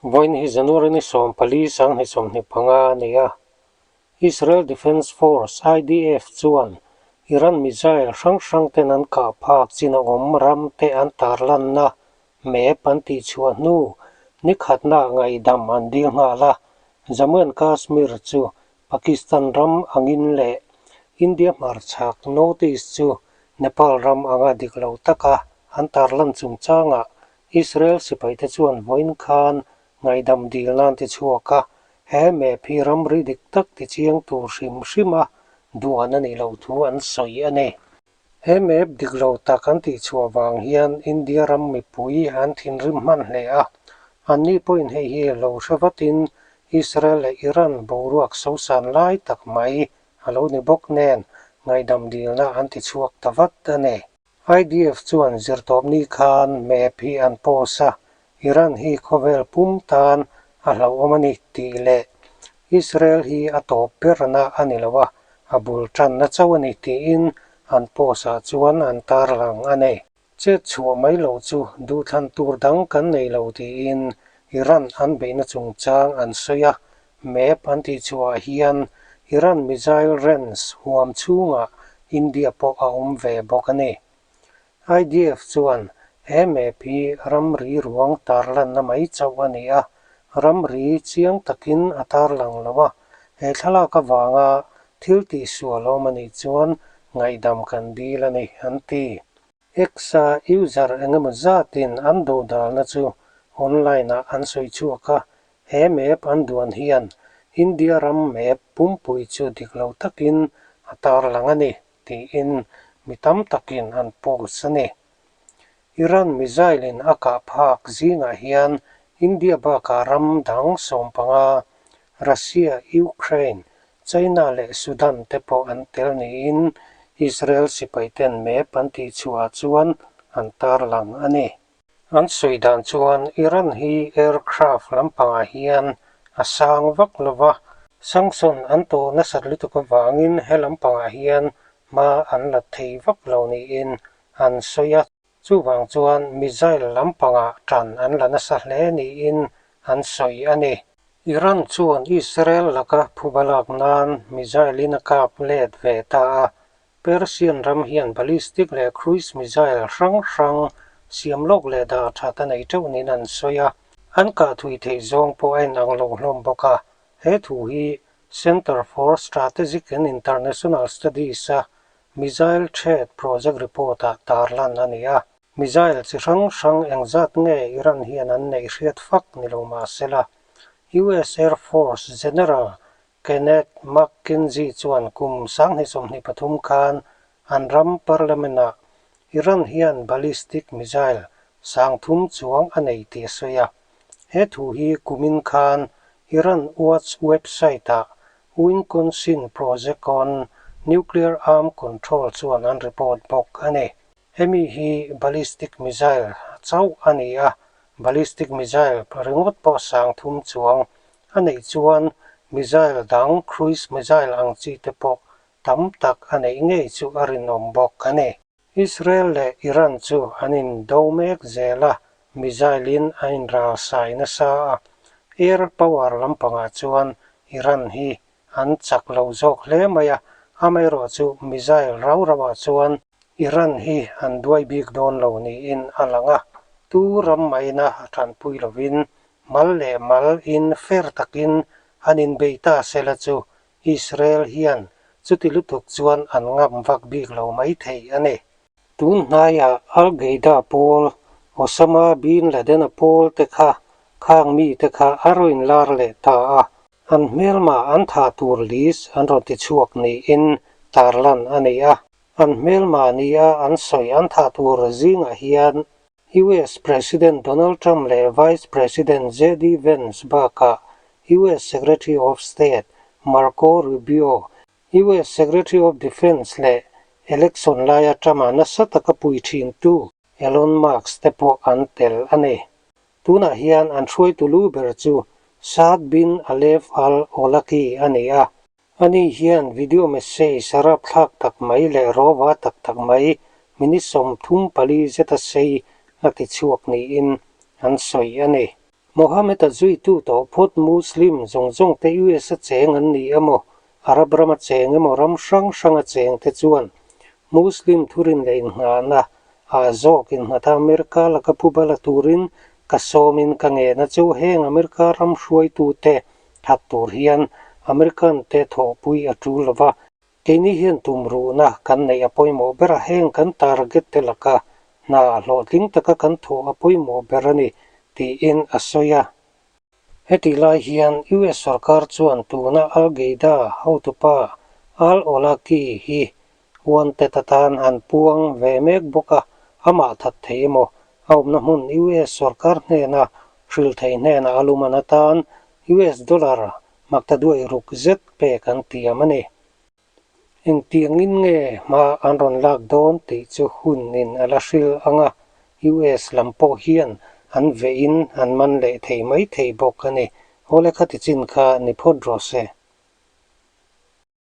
Vawiin hi January ni 14 2025 a ni a, Israel Defense Force, IDF, chuan Iran missile hrang hrang ten an kah phak chin a awm ram te an tarlanna map an tihchhuah hnu ni khatna ngaihdam an dil nghal a, Jammu and Kashmir chu Pakistan ram angin leh India hmarchhak North East chu Nepal ram anga dik lo taka an tarlan chungchangah Israel sipaite chuan vawiin khan ngaihdam dil nan ti chhuak a, he map hi ramri dik tak ti chiang tur hrim hrim a duan a nih loh thu an sawi a ni. He map dik lo tak an tih chhuah vang hian India ram mipui an thinrim hman hle a, anni pawhin hei hi lo hre vatin Israel leh Iran boruak sosan lai tak mai a lo ni bawk nen ngaihdam dilna an ti chhuak ta vat a ni. IDF chuan zirtawpni khan map hi an post a, Iran hi khawvel pum tan a hlauhawm a ni tih leh Israel hi a tawp berna a ni lo a, a bul tanna chauh a ni tiin an post ah chuan an tarlang a ni. Chet chhuah mai loh chu duhthlan tur dang kan nei lo tiin Iran an beihna chungchang an sawi a, Map an tih chhuah hian Iran missile range huam chhungah India pawh a awm ve bawk a ni. IDF chuan he map hi ramri ruang tarlanna mai chauh a ni a, ramri chiang takin a tarlang lo a, he thlalak avanga thil tihsual awm a nih chuan ngaihdam kan dil a ni, an ti. X-a user engemaw zatin an dodalna chu online-ah an sawi chhuak a, he map an duan hian India ram map pumpui chu dik lo takin a tarlang a ni, tiin mi tam takin an post a ni. Iran missile-in a kah phak zingah hian India bakah ram dang 15, Russia, Ukraine, China leh Sudan te pawh an tel niin Israel sipaiten map an tihchhuah chuan an tarlang a ni. An sawi dan chuan Iran hi aircraft lampangah hian a sang vak lo va, sanction an tawh nasat lutuk avangin he lampangah hian hma an la thei vak lo niin an sawi a. Chuvang chuan missile lampangah tan an la nasa hle niin an sawi a ni. Iran chuan Israel laka phuba lak nan missile in a kap let ve ta a, Persian ram hian ballistic leh cruise missile hrang hrang siam lawk leh dah that a nei teuh niin an sawi a, an kah thui theih zawng pawh a inang lo hlawm bawk a. He thu hi Center for Strategic and International Studies-a Missile Threat Project report-ah tarlan a ni a. Missile chi hrang hrang engzat nge Iran hian an neih hriat fak ni lo mah sela, US Air Force General Kenneth McKenzie chuan kum 2023 khan an ram Parliament-ah Iran hian ballistic missile 3000 chuang a nei tih a sawi a. He thu hi kumin khan Iran Watch website-ah Wisconsin Project on Nuclear Arm Control chuan an report bawk a ni. Hemi hi ballistic missile chauh a ni a, ballistic missile ringawt pawh 3000 chuang a neih chuan missile dang cruise missile ang chi te pawh tam tak a neih ngei chu a rinawm bawk a ni. Israel leh Iran chu an indo mek zel a, missile in a inralsai nasa a, air power lampangah chuan Iran hi an chak lo zawk hle mai a, amaherawhchu missile rau rauah chuan Iran hi an duai bik dawn lo niin a lang a, tu ram maina a tanpui lovin mal leh mal in fair takin an inbei ta sela chu Israel hian chuti lutuk chuan an ngam vak bik lo mai thei a ni. Tun hnaiah Al Qaeda pawl, Osama bin Laden-a pawl te kha khang mite kha a rawn lar leh ta a, an hmelma an thah tur list an rawn ti chhuak niin tarlan a ni a. An hmelma nia an sawi an thah tur zingah hian US President Donald Trump leh Vice President JD Vance bakah US Secretary of State Marco Rubio, US Secretary of Defense leh election laia Trump-a nasa taka pui thintu Elon Musk te pawh an tel a ni. Tunah hian an hruaitu lu ber chu Saad bin Alef al-Awlaki a ni a. Ani hian video message a rapthlak tak mai leh rawva tak tak mai minute 34 zeta sei a ti chhuak niin an sawi a ni. Mohammed-a zuitu tawh phawt Muslim zawng zawng te US a cheng an ni emaw, Arab rama cheng emaw ram hrang hranga cheng te chuan Muslim thurin leh innghahna ah zawk innghat a America laka phuba la turin ka sawmin ka ngen a chu heng America ram hruaitu te that tur hian American te thawhpui a tul lova Keini hian tumruhna kan neih a pawimawh ber a, heng kan target te laka hna hlawhtling taka kan thawh a pawimawh ber a ni, tiin a sawi a. Hetih lai hian US sorkar chuan tuna Al-Qaeda hotupa Al-Awlaki hi wanted atan an puang ve mek bawk a, amah that thei emaw a awmna hmun US sorkar hnena hrilh thei hnenah a luman atan US dollar Makta duai ruk zet pek an tiam a ni. Engtiangin nge hma an rawn lak dawn tih chu hunin a la hril ang a, US lam pawh hian an vehin an man leh thei mai thei bawk a ni. Awle khati chin kha ni phawt rawh se.